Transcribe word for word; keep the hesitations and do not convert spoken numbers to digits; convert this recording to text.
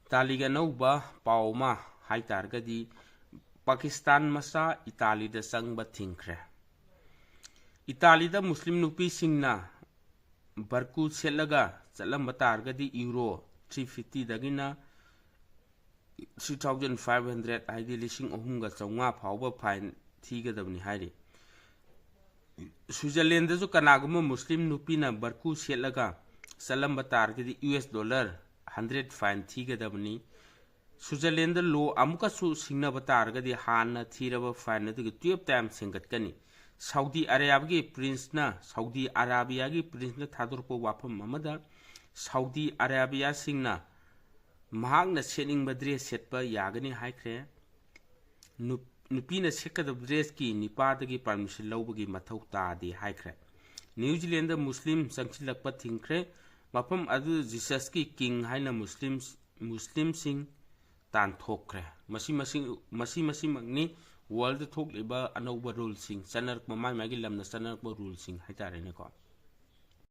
ꯏꯇꯥꯂꯤꯒꯤ ꯑꯅꯧꯕ ꯄꯥꯎ ꯑꯃ ꯍꯥꯏ ꯇꯥꯔꯒꯗꯤ, ꯄꯥꯀꯤꯁꯇꯥꯟ ꯃꯆꯥ ꯏꯇꯥꯂꯤꯗ ꯆꯪꯕ ꯊꯤꯡꯈ꯭ꯔꯦ꯫ ꯏꯇꯥꯂꯤꯗ ꯃꯨꯁꯂꯤꯝ ꯅꯨꯄꯤꯁꯤꯡꯅ ꯕꯔꯀꯨ ꯁꯦꯠꯂꯒ ꯆꯠꯂꯝꯕ ꯇꯥꯔꯒꯗꯤ ꯌꯨꯔꯣ ꯊ꯭ꯔꯤ ꯐꯤꯐꯇꯤꯗꯒꯤꯅ ꯊ꯭ꯔꯤ ꯊꯥꯎꯖꯟ ꯐꯥꯏꯚ ꯍꯟꯗ꯭ꯔꯦꯠ, ꯍꯥꯏꯗꯤ ꯂꯤꯁꯤꯡ ꯑꯍꯨꯝꯒ ꯆꯥꯝꯃꯉꯥ ꯐꯥꯎꯕ ꯐꯥꯏꯟ ꯊꯤꯒꯗꯕꯅꯤ ꯍꯥꯏꯔꯤ꯫ ꯁ꯭ꯋꯤꯖꯔꯂꯦꯟꯗꯁꯨ ꯀꯅꯥꯒꯨꯝꯕ ꯃꯨꯁꯂꯤꯝ ꯅꯨꯄꯤꯅ ꯕꯔꯀꯨ ꯁꯦꯠꯂꯒ ꯆꯠꯂꯝꯕ ꯇꯥꯔꯒꯗꯤ ꯌꯨ ꯑꯦꯁ ꯗꯣꯂꯔ ꯍꯟꯗ꯭ꯔꯦꯠ ꯐꯥꯏꯟ ꯊꯤꯒꯗꯕꯅꯤ꯫ ꯁ꯭ꯋꯤꯖꯔꯂꯦꯟꯗ ꯂꯣ ꯑꯃꯨꯛꯀꯁꯨ ꯁꯤꯡꯅꯕ ꯇꯥꯔꯒꯗꯤ ꯍꯥꯟꯅ ꯊꯤꯔꯕ ꯐꯥꯏꯟ ꯑꯗꯨꯒꯤ ꯇꯨꯌꯦꯜꯞ ꯇꯥꯏꯝ ꯍꯦꯟꯒꯠꯀꯅꯤ꯫ ꯁꯥꯎꯗꯤ ꯑꯔꯥꯕꯤꯌꯥꯒꯤ ꯄ꯭ꯔꯤꯟꯁꯅ, ꯁꯥꯎꯗꯤ ꯑꯔꯥꯕꯤꯌꯥꯒꯤ ꯄ꯭ꯔꯤꯟꯁꯅ ꯊꯥꯗꯣꯔꯛꯄ ꯋꯥꯐꯝ ꯑꯃꯗ, ꯁꯥꯎꯗꯤ ꯑꯔꯥꯕꯤꯌꯥꯁꯤꯡꯅ ꯃꯍꯥꯛꯅ ꯁꯦꯠꯅꯤꯡꯕ ꯗ꯭ꯔꯦꯁ ꯁꯦꯠꯄ ꯌꯥꯒꯅꯤ ꯍꯥꯏꯈ꯭ꯔꯦ꯫ ꯅꯨꯞ-, ꯅꯨꯄꯤꯅ ꯁꯦꯠꯀꯗꯕ ꯗ꯭ꯔꯦꯁꯀꯤ ꯅꯤꯄꯥꯗꯒꯤ ꯄꯥꯔꯃꯤꯁꯟ ꯂꯧꯕꯒꯤ ꯃꯊꯧ ꯇꯥꯗꯦ ꯍꯥꯏꯈ꯭ꯔꯦ꯫ ꯅ꯭ꯌꯨ ꯖꯤꯂꯦꯟꯗ ꯃꯨꯁꯂꯤꯝ ꯆꯪꯁꯤꯜꯂꯛꯄ ꯊꯤꯡꯈ꯭ꯔꯦ꯫ ꯃꯐꯝ ꯑꯗꯨ ꯖꯤꯁꯁꯀꯤ ꯀꯤꯡ ꯍꯥꯏꯅ ꯃꯨꯁꯂꯤꯝ, ꯃꯨꯁꯂꯤꯝꯁꯤꯡ ꯇꯥꯟꯊꯣꯛꯈ꯭ꯔꯦ꯫ ꯃꯁꯤ, ꯃꯁꯤ, ꯃꯁꯤ, ꯃꯁꯤꯃꯛꯅꯤ ꯋꯥꯔꯜꯗ ꯊꯣꯛꯂꯤꯕ ꯑꯅꯧꯕ ꯔꯨꯜꯁꯤꯡ, ꯆꯠꯅꯔꯛꯄ, ꯃꯥꯏ ꯃꯥꯏꯒꯤ ꯂꯝꯅ ꯆꯠꯅꯔꯛꯄ ꯔꯨꯜꯁꯤꯡ ꯍꯥꯏꯇꯥꯔꯦꯅꯦꯀꯣ꯫